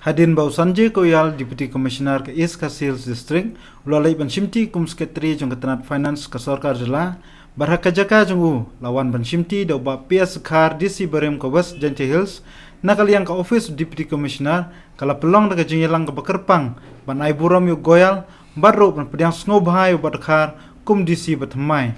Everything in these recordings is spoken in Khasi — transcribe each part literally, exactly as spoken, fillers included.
Hadien ba u Sanjay Koyal, Deputy Commissioner ka East Khasi Hills District, u la leit ban shimti kum Secretary jong ka tnat Finance ka sorkar jylla, bad ha ka jaka jong u la wan ban shimti da u Bah P S Dkhar, D C barim ka West Jaintia Hills. Na ka liang ka office Deputy Commissioner ka la pynlong da ka jingïalang kaba kyrpang ban ai burom ïa u Koyal, bad ruh ban pdiang sngewbha ïa u Bah Dkhar kum D C bathymmai.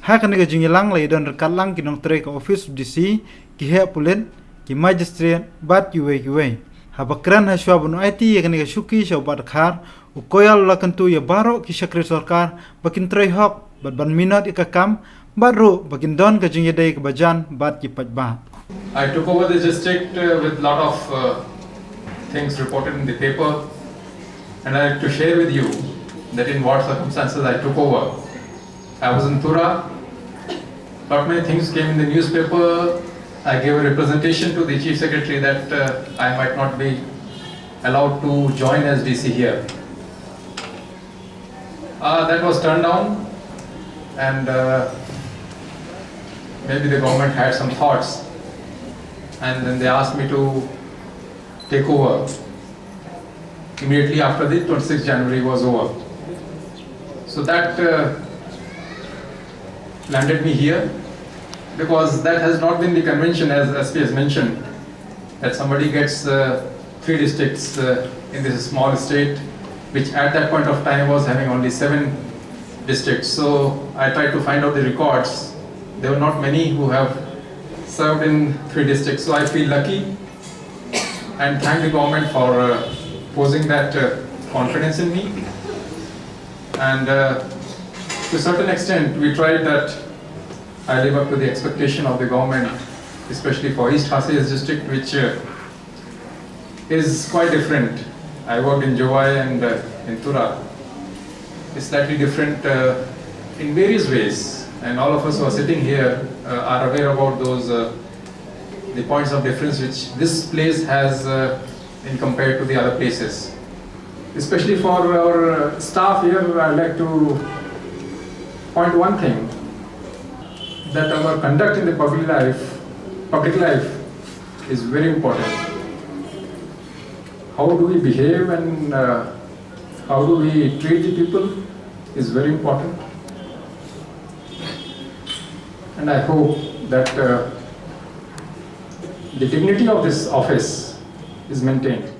Ha kane ka jingïalang la ïadon ryngkat lang ki nongtrei ka office D C, ki heh pulit, ki magistrate bad kiwei kiwei. Haba kren ha shuwa ban aiti ïa kane ka shuki sha u Bah Dkhar, u Koyal u la kyntu ïa baroh ki shakri sorkar ba kin trei hok bad ban minot ïa ka kam, bad ruh ba kin don ka jingïadei kaba jan bad ki paidbah. I took over the district uh, with lot of uh, things reported in the paper, and I have to share with you that in what circumstances I took over. I was in Tura. Lot many things came in the newspaper. I gave a representation to the chief secretary that uh, I might not be allowed to join as D C here. Uh, that was turned down, and uh, maybe the government had some thoughts, and then they asked me to take over immediately after the twenty-sixth January was over. So that uh, landed me here, because that has not been the convention, as S P has mentioned, that somebody gets uh, three districts uh, in this small state, which at that point of time was having only seven districts. So I tried to find out the records. There were not many who have served in three districts. So I feel lucky and thank the government for uh, posing that uh, confidence in me. And uh, to a certain extent, we tried that I live up to the expectation of the government, especially for East Khasi Hills district, which uh, is quite different. I worked in Jowai and uh, in Tura. It's slightly different uh, in various ways, and all of us who are sitting here uh, are aware about those uh, the points of difference which this place has uh, in compared to the other places. Especially for our uh, staff here, I'd like to point one thing, that our conduct in the public life, public life is very important. How do we behave and uh, how do we treat the people is very important. And I hope that uh, the dignity of this office is maintained.